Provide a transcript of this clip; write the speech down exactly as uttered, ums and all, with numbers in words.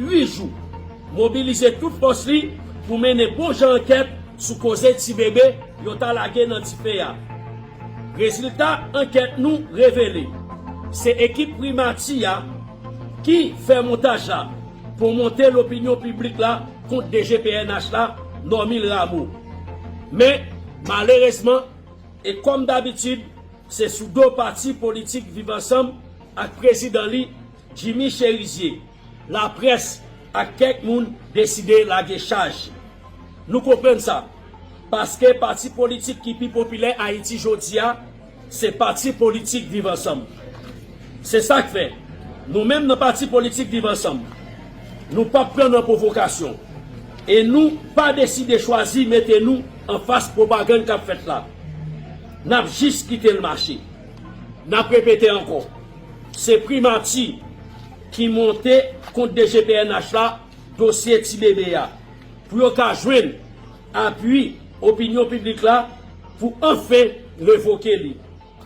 uit jou, mobilize tout fòs li pou mennen bon jan ankèt sou koze ti bebe yo ta lage nan dife a. Rezilta ankèt nou revele se ekip primati a ki fè montaj la pou monte lopinyon piblik la kont D G P N H la, Normil Rameau. Men, malerezman, e kòm dabitid, se sou do pati politik Viv Ansanm ak prezidan li, Jimmy Chérizier, laprès ak kèk moun deside lage chaj. Nou konprann sa, paske pati politik ki pi popilè Ayiti jodi a, se pati politik Viv Ansanm. Se sa k fè, nou menm nan pati politik Viv Ansanm, nou p ap pran nan pwovokasyon. E nou pa deside chwazi mete nou anfas pwopagann k ap fèt la. N ap jis kite l mache. N ap repete ankò, se primati ki monte kont D G P N H la dosye ti bebe a, pou yo ka jwenn apui opinyon piblik la pou anfen revoke li.